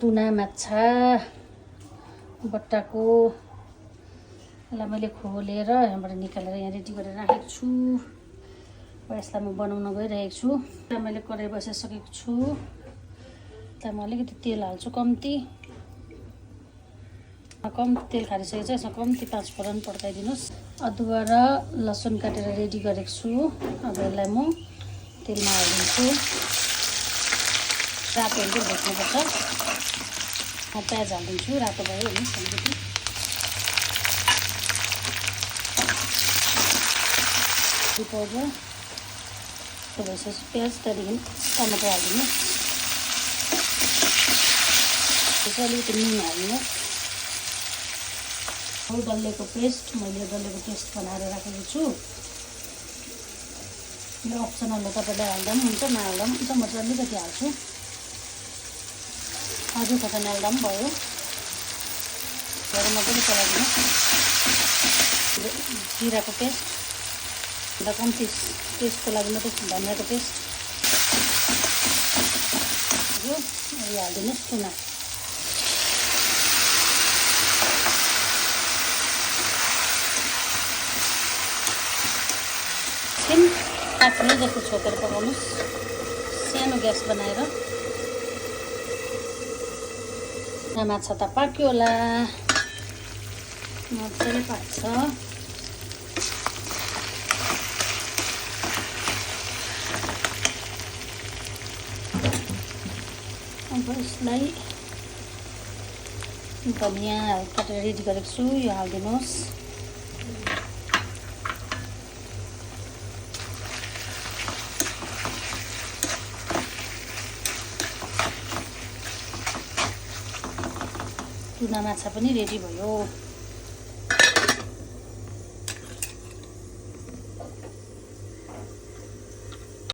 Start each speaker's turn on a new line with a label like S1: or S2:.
S1: टुना माछा बट्टाको यसलाई मैले खोलेर यहाँबाट निकालेर यहाँ रेडी गरेर राखेको छु। यसलाई म बनाउन गइरहेको छु। यसलाई मैले कराई बसाइसकेको छु। त्यसलाई म अलिकति तेल हाल्छु, कम्ती तेल खारिसकेको छ। यसमा कम्ती 5 फोरन पड्काइदिनुहोस्। अदुवा र लसुन काटेर रेडी गरेको छु। अब यसलाई म तेलमा हालिदिन्छु। रातो हुन्छ भेट्नुपर्छ। म प्याज हालिदिन्छु, रातो भयो भने अलिकति पाउडर भइसकेपछि प्याज, त्यहाँदेखि टमाटर हालिदिनुहोस्। अलिकति नुन हालिदिनुहोस्। डल्लेको पेस्ट, मैले डल्लेको पेस्ट बनाएर राखेको छु। यो अप्सनल हो, तपाईँले हाल्दा पनि हुन्छ, नहाल्दा पनि हुन्छ। म चाहिँ अलिकति हाल्छु। अझै खतम हाल्दा पनि भयो। मजाले चलाइदिनुहोस्। जिराको पेस्ट अन्त कम्ती टेस्टको लागि मात्रै धनियाँको पेस्ट यो हालिदिनुहोस्। टुना एकछिन 5 मिनट जस्तो छोपेर पकाउनुहोस्, सानो ग्यास बनाएर। माछा त पाक्यो होला, मजाले पाक्छ। अब यसलाई धनियाँ काटेर रेडी गरेको छु, यो हालिदिनुहोस्। टुना माछा पनि रेडी भयो।